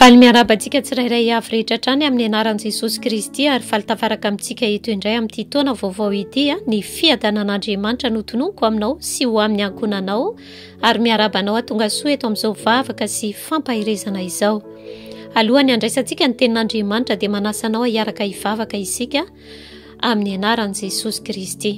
Faly miarahaba antsika tsirairay avy rehetra hatrany amin'ny anaran'i Jesosy Kristy ary faly tafaraka amintsika eto indray amin'ity taona vaovao ity ny fiadanan'Andriamanitra no tononiko aminao sy ho amin'ny ankohonanao ary miarahaba anao hatonga soa eto amin'izao vavaka sy fampaherezana izao. Alohan'ny handraisantsika ny tenin'Andriamanitra dia manasa anao hiaraka hivavaka isika amin'ny anaran'i Jesosy Kristy.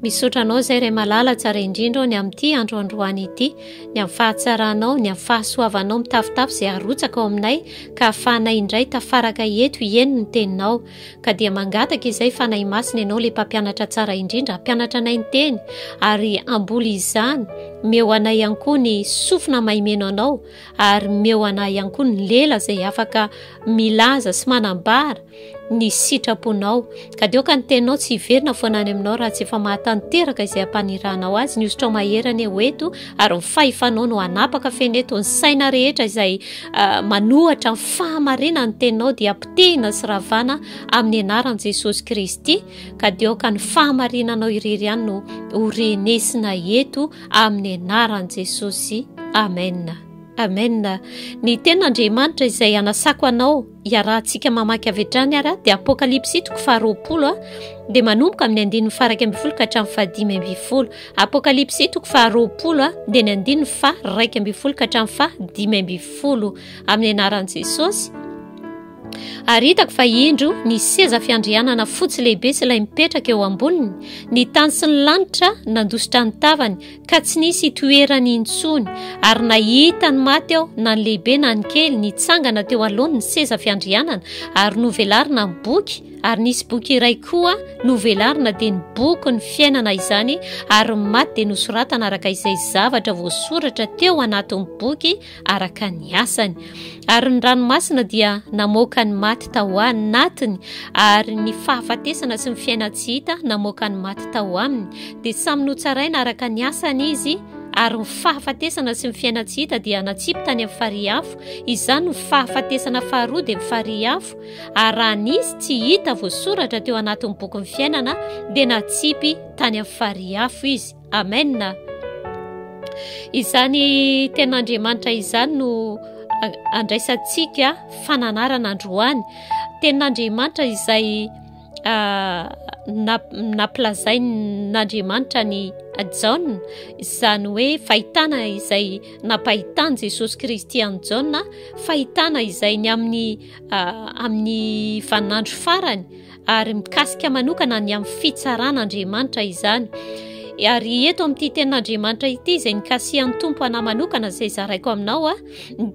Misaotra anao izay Ray malala tsara indrindra aho ny amin'ity andro androany ity, ny amin'ny fahatsaranao, ny amin'ny fahasoavanao mitafotafo izay arotsaka ao aminay ka ahafahanay indray tafaraka eto hieno ny teninao. Ka dia mangataka izay Fanahy Masina ianao ilay mpampianatra tsara indrindra hampianatra anay ny teny ary hamboly izany, meo anay ihany koa ny sofina mahimeno anao ary meo anay ihany koa ny lela izay afaka milaza sy manambara ny sitraponao. Ka dia aoka ny teninao tsy hiverina foana any aminao raha tsy efa mahatanteraka izay ampanirahanao azy. Ny hosotrao mahery anie ho eto ary ny fahefanao no hanapaka feno eto. Ny saina rehetra izay ah, manohatra ny fahamarinan'ny teninao dia potehina sy ravana amin'ny anaran'i Jesosy Kristy. Ka dia aoka ny fahamarinanao irery ihany no ho renesina eto amin'ny anaran'i Jesosy. Amen. Amen. Ny tenin'Andriamanitra izay anasako anao iarahantsika mamaky avy hatrany ary dia Apokalypsy toko faharoapolo dia manomboka amin'ny andininy faha-11 ka hatramin'ny faha-15. Apokalypsy toko faharoapolo dia ny andininy faha-11 ka hatramin'ny faha-15 amin'ny anaran'i Jesosy. Ary hitako fa indro ny seza fiandrianana fotsy lehibe sy ilay mipetraka eo amboniny, ny tany sy ny lanitra nandositra ny tavany, ka tsy nisy itoerany intsony, ary nahita ny maty aho, na ny lehibe na ny kely, nitsangana teo anoloany ny seza fiandrianana, ary novelarina ny boky, ary nisy boky iray koa novelarina, dia ny bokin'ny fiainana izany, ary ny maty dia nosoratana araka izay zavatra voasoratra teo anatin'ny boky araka ny asany. Ary ny ranomasina dia namoaka ny maty tao anatiny, ary ny fahafatesana sy ny fiainan-tsy hita namoaka ny maty tao aminy. Dia samy notsaraina araka ny asany izy, ary ny fahafatesana sy ny fiainan-tsy hita dia natsipy tany amin'ny farihy afo. Izany no fahafatesana faharoa, dia ny farihy afo. Ary raha nisy tsy hita voasoratra teo anatin'ny bokin'ny fiainana, dia natsipy tany amin'ny farihy afo izy. Amen. Izany tenin'Andriamanitra izany no andraisantsika fananarana androany. Tenin'Andriamanitra izay ah, nampilazain'Andriamanitra ny Jaona, izany hoe fahitana izay nampahitan'i Jesosy Kristy an'i Jaona, fahitana izay ny amin'ny ah, amin'ny vaninandro farany. ary mikasika manokana ny amin'ny fitsaran'Andriamanitra izany. Ary eto amin'ity tenin'Andriamanitra ity izay nikasihan'ny Tompo anà manokana izay zaraiko aminao a,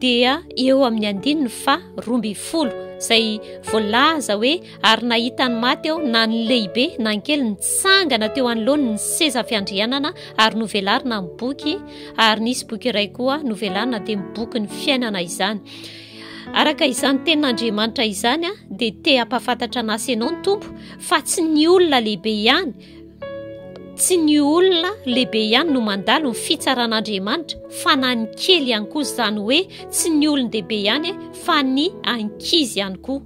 dia eo amin'ny andininy fa 12 izay voalaza hoe ary nahita ny maty aho na ny lehibe na ny kely nitsangana teo anoloany ny seza fiandrianana ary novelarina ny boky ary nisy boky iray koa novelarina dia ny bokin'ny fiainana izany. Araka izany tenin'Andriamanitra izany dia te hampahafantatra anasy ianao ny Tompo fa tsy ny olona lehibe ihany, tsy ny olona lehibe ihany no mandalo ny fitsaran'Andriamanitra fa na ny kely ihany koa, izany hoe tsy ny olon-dehibe ihany fa ny ankizy ihany koa.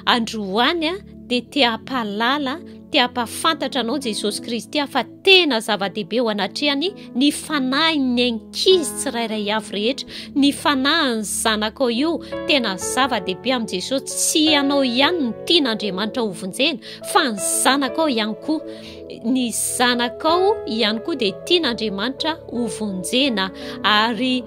Androany dia te hampahalala, te hampahafantatra anao Jesosy Kristy fa Tena zava-dehibe eo anatrehany ny fanahin'ny ankizy tsirairay avy rehetra, ny fanahin'ny zanakao io, tena zava-dehibe amin'i Jesosy, tsy ianao ihany no tian'Andriamanitra hovonjena fa ny zanakao ihany koa, ny zanakao ihany koa dia tian'Andriamanitra hovonjena ary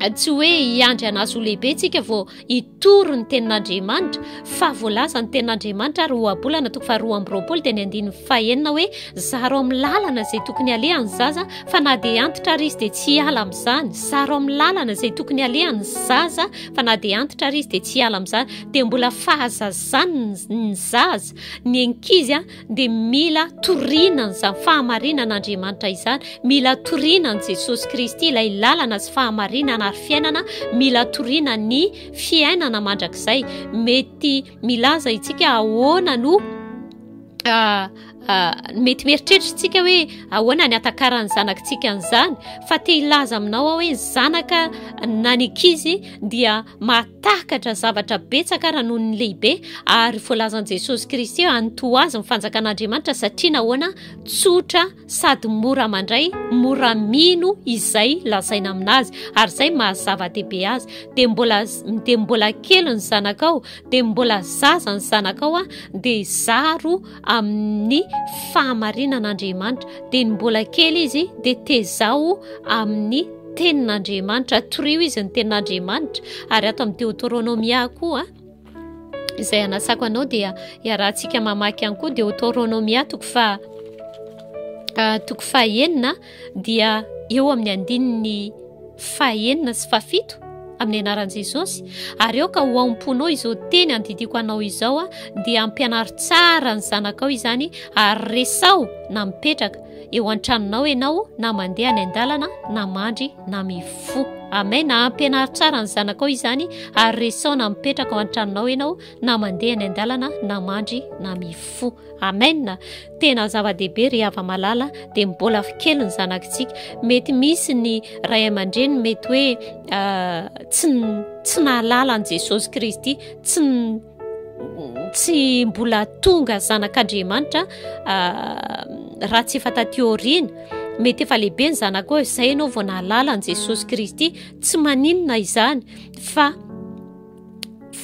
tsy hoe hiandry anazy ho lehibe tsika vao hitory ny tenin'Andriamanitra fa voalaza ny tenin'Andriamanitra ary ohabolana toko faha 22 dia ny andininy fahenina hoe zaro amin'ny lalana izay tokony alehan'ny zaza fa na dia antitra ary izy dia tsy hiala amin'izany zaro amin'ny lalana izay tokony alehan'ny zaza fa na dia antitra ary izy dia tsy hiala amin'izany dia mbola fahazazany ny zaza ny ankizy a dia mila torina an'izany fahamarinan'Andriamanitra izany, mila torina an'i Jesosy Kristy, ilay lalana sy fahamarinana ary fiainana, mila torina ny fiainana mandrakizay. Mety milaza isika ahoana no ah, Mety mieritreritra isika hoe ahoana ny hatakaran'ny zanakitsika an'izany, fa te hilaza aminao aho hoe ny zanaka na ny ankizy dia mahatakatra zavatra betsaka ara noho ny lehibe, ary voalazan'i Jesosy Kristy hoe antoa azy ny fanjakan'Andriamanitra satria nahoana? Tsotra sady mora mandray, mora mino izay lazaina aminazy, ary izay maha zava-dehibe azy. Dia mbola dia mbola kely ny zanakao, dia mbola zaza ny zanakao, dia zaro amin'ny fahamarinan'Andriamanitra. Dia ny mbola kely izy dia tezao amin'ny tenin'Andriamanitra, torio izy ny tenin'Andriamanitra. Ary ato amin'ny Deoteronomia koa izay anasako anao dia iarahantsika mamaky ihany koa Deoteronomia toko faha toko fahenina dia eo amin'ny andininy fahenina sy fahafito amin'ny anaran'i Jesosy, ary aoka ho ao am-ponao izao teny andidiako anao izao, dia ampianaro tsara ny zanakao izany, ary resaho na mipetraka eo an-tranonao ianao, na mandeha any an-dalana, na mandry, na mifoha. Amen. Ampianaro tsara ny zanakao izany, ary resaho na mipetraka ao an-tranonao ianao, na mandeha any an-dalana, na mandry, na mifoha. Amen! Tena zava-dehibe ry hava-malala dia mbola kely ny zanakitsika. Mety misy ny ray aman-dreny mety hoe tsy tsy nahalala an'i Jesosy Kristy, tsy tsy mbola tonga zanak'Andriamanitra raha tsy efa taty aoriana. Mety efa lehibe ny zanakao izay ianao vao nahalala an'i Jesosy Kristy. Tsy maninona izany fa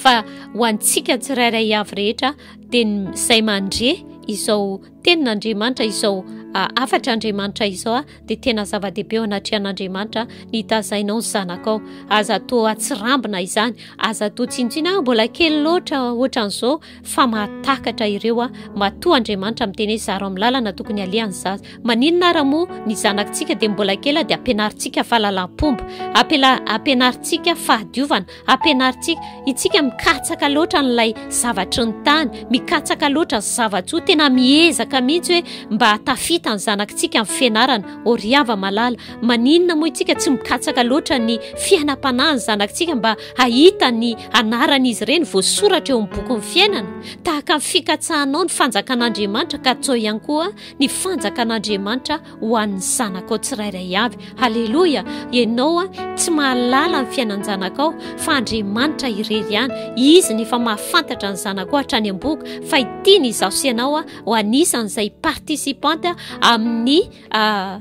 fa ho antsika tsirairay avy rehetra dia izay mandre izao tenin'Andriamanitra izao hafatr'Andriamanitra izao a dia tena zava-dehibe eo anatrehan'Andriamanitra ny hitazainao ny zanakao. Aza atao atsirambina izany, aza atao tsinontsinona, ah, mbola kely loatra ohatran'izao fa mahatakatra ireo a matoa Andriamanitra miteny hoe zaro amin'ny lalana tokony alehan'ny zaza. Maninona ara moa ny zanakitsika dia mbola kely dia ampianarintsika fahalalam-pomba, ampianarintsika fahadiovana, Ampianarintsika, itsika mikatsaka loatra an'ilay zavatry ny tany, mikatsaka loatra zava-tsoa, tena miezaka mihitsy hoe mba hahatafita ny zanakitsika amin'ny fianarana. Ô ry hava-malala, maninona moa itsika tsy mikatsaka loatra ny fiainam-panahin'ny zanakitsika mba hahita ny anaran'izy ireny voasoratra eo amin'ny bokin'ny fiainana? Tahaka ny fikatsahanao ny fanjakan'Andriamanitra, katsaho ihany koa ny fanjakan'Andriamanitra ho an'ny zanakao tsirairay avy. Haleloia! Ianao tsy mahalala ny fiainan-janakao fa Andriamanitra irery ihany. Izy no efa mahafantatra ny zanakao hatrany am-bohoka fa ity ny izaho sy ianao ho anisan'izay participante amin'ny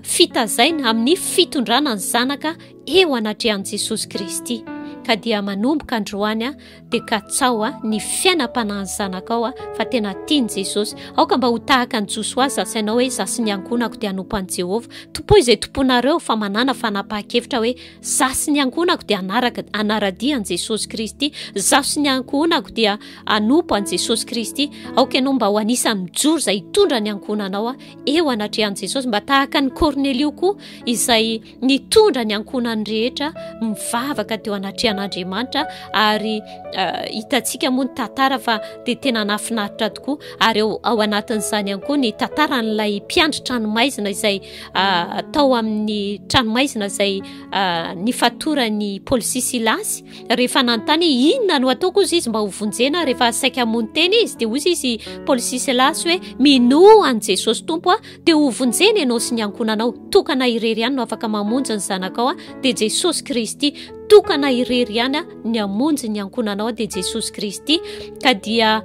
fitazaina, amin'ny fitondrana ny zanaka eo anatrehan'i Jesosy Kristy. Ka dia manomboka androany dia katsaho ny fiainam-panahin'ny zanakao fa tena tian'i Jesosy. Aoka mba ho tahaka an'i Josoa za sy ianao hoe za sy ny ankohonako dia hanompo an'i Jehovah. Tompoy izay tomponareo fa manàna fanapahan-kevitra hoe za sy ny ankohonako dia hanaraka hanara-dia an'i Jesosy Kristy. Zaho sy ny ankohonako dia hanompo an'i Jesosy Kristy. Aoka ianao mba ho anisan'ny mijoro izay hitondra ny ankohonanao eo anatrehan'i Jesosy mba tahaka an'i Kornelio koa izay nitondra ny ankohonany rehetra mivavaka teo anatrehan'Andriamanitra ary eh, hitantsika moa ny tantara fa dia tena nahafinaritra tokoa ary ao, ao anatin'izany ihany koa ny tantaran'ilay mpiandry tranomaizina izay ah, tao amin'ny tranomaizina izay ah, nifatoran'i Paoly sy Silasy rehefa nanontany hoe inona no ataoko ozy izy mba ho vonjena rehefa saika hamono tena izy dia ozy izy Paoly sy Silasy hoe minoa an'i Jesosy Tompo a dia ho vonjena ianao sy ny ankohonanao. Tokana irery ihany no afaka mamonjy ny zanakao, dia Jesosy Kristy. Tokana irery ihany ny hamonjy ny ankohonanao, dia Jesosy Kristy. Ka dia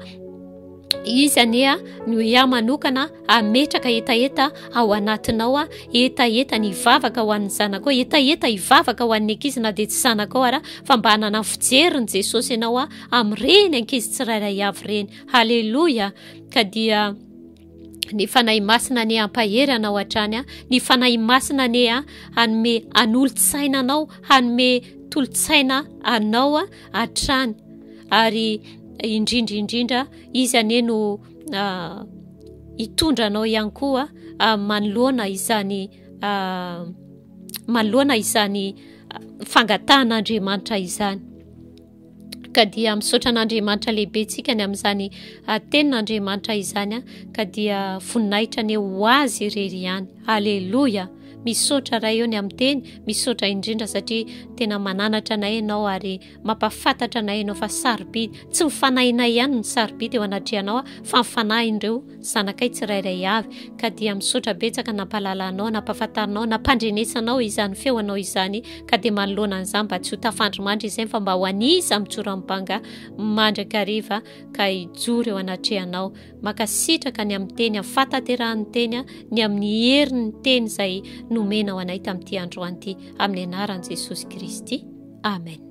izy anie no iahy manokana hametraka hetaheta ao anatinao, hetaheta ny hivavaka ho an'ny zanakao, hetaheta hivavaka ho an'ny ankizy na dia tsy zanakao ara, fa mba hanana fijerin'i Jesosy ianao amin'ireny ankizy tsirairay avy ireny. Haleloia! Ka dia Ny Fanahy Masina anie hampahery anao hatrany a. Ny Fanahy Masina anie a hanome hanolo-tsaina anao, hanome tolo-tsaina anao a hatrany. Ary indrindra indrindra izy anie no hitondra anao ihany koa manoloana izany manoloana izany fangatahan'Andriamanitra izany. Ka dia misaotra an'Andriamanitra lehibe tsika ny amin'izany ah, tenin'Andriamanitra izany ah, ka dia voninahitra anie ho azy irery ihany. Aleloia! Misaotra Ray eo ny amin'ny teny, misaotra indrindra satria tena mananatra anay ianao ary mampafantatra anay ianao fa sarobidy, tsy ny fanahinay ihany no sarobidy eo anatrehanao fa ny fanahin'ireo zanakay tsirairay avy. Ka dia misaotra betsaka nampahalalanao, nampahafantarinao, nampandrenesanao izany feo anao izany ka dia manoloana an'izany mba tsy ho tafandrimandry izay fa mba ho an'iza mijoro amin'ny banga mandrakariva ka hijoro eo anatrehanao. Mankasitraka ny amin'ny teny, amin'ny fahatanterahan'ny teny, ny amin'ny herin'ny teny izay nomenao anay tamin'ity androany ity. Amin'ny anaran'i Jesosy Kristy. Amen.